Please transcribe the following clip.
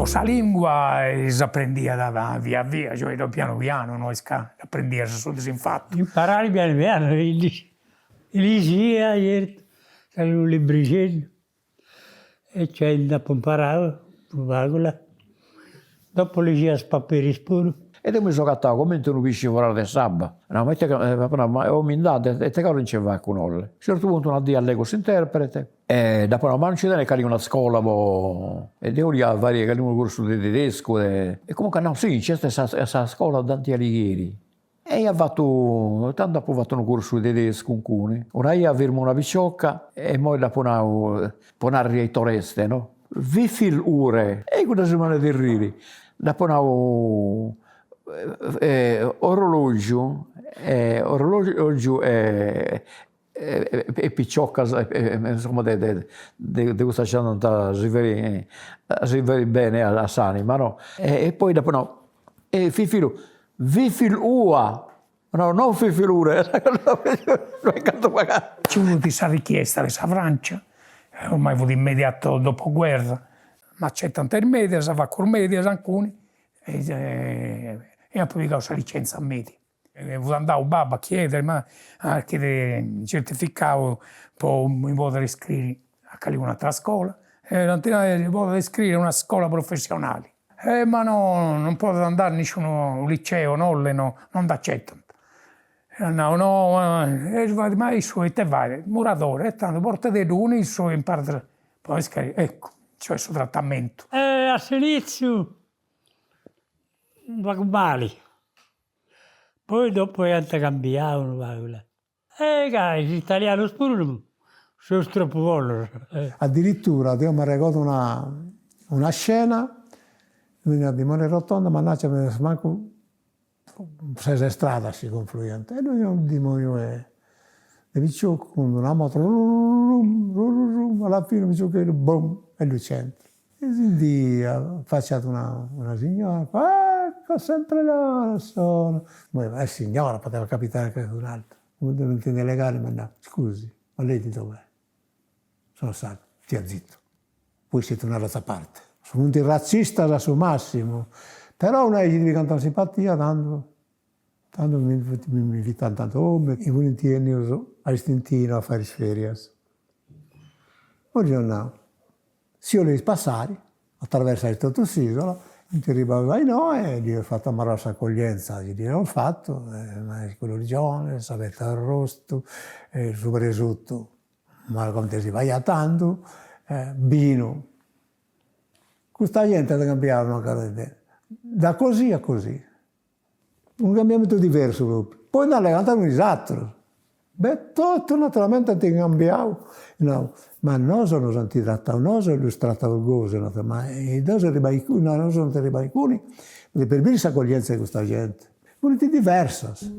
sa lingua s'aprendiat via via, cioè pianu pianu, no est ca aprendias su disinfatu. Imparare pianu pianu, ligia certu, nc'est unu librixeddu e cioè nd'apu imparau unu pagu là. Dopu ligia is paperis puru. E deu mi seu agatau cumenti unu pisci foras de s'abba. Nau, ma ite, apu nau, ma o mi nd'at, ite cavulu nci fatzu inoghe. A certu puntu una dì allegu s'interprete e dd'apu nau, ma non nci tenit calincuna scola po, e deu 'olia fai calincunu cursu de tedescu e comunque at nau, sì, nc'est sa sa scola Dante Alighieri E ia fatu, tandu apu fatu unu cursu de tedescu inguni. Una 'ia firmu una picioca e immoi dd'apu nau, po narri Aitoreste, no? Wie viel Uhr? E cudda si ponit a arriri. Dd'apu nau orologiu orologiu e e piciocas insoma de de custas chi andant a si fai a si fai beni a s'anima no e poi dd'apu nau e fifilu wie viel Uhr no non fifilure Nci fut sa richiesta de sa Francia, ormai fut immediato dopoguerra, m'acetant is medias, facu is medias inguni e apu pigau sa licenza media. Fut andau babbu a chiedere, ma a chiedere certificau po mi podere iscriri a calincuna atera scola e dd'ant nau si podet iscriri a una scola professionali. E ma no non podet andare in nisciunu liceo, no non dd'acetant. E at nau no e ma issu ite fait, muradore, e tando portededdu cun issu e imparat po iscriri, eccu, cioè su trattamentu. E a s'initziu unu pagu mali Poi dopu iant cambiau unu pagu là. E ca is italianus puru seus tropu bonus. Addirittura deu m'arregodu una una scena, una dimoniu rotonda, mannaggia mancu ses stradas si confluiant e ddoi fiat unu dimoniu 'e de picioccu cun d'una moto rurrurum rurrurum alla fine unu piciocheddu bum e ddu centrat. E si ndi affacciat una una signora, fa ecco sempre loro sono, ma è signora, poteva capitare anche ad un altro, cumenti non intende allegare m'at nau, scusi, ma lei di dov'è? Sono sardo, stia zitto, voi siete una razza a parte. Funt razzistas a su massimu, però una chi ti pigant simpatia tandu Tando mi mi invitant a domu e funt 'ennius a Istintinu a fai is ferias. Poi ddis at nau, si 'oleis passai, atraversais totu s'isola, funt arribaus a innoi e ddis eus fatu una marrosa accoglienza chi ddis eus fatu, culurgionis, sa petza arrostu, su presutu, ma cumenti si faiat tandu, binu. Custa genti at cambiau mancai da così a così Unu cambiamentu diversu propriu. Poi nd'allegant cun is aterus. Beh, totu naturalmente ant cambiau, nau, ma nosu nos ant tratau, nosu ddus trataus gosi, ma nosu arribai, nosu ant arribai inguni, per biri s'accoglienza de custa genti. Funt diversas.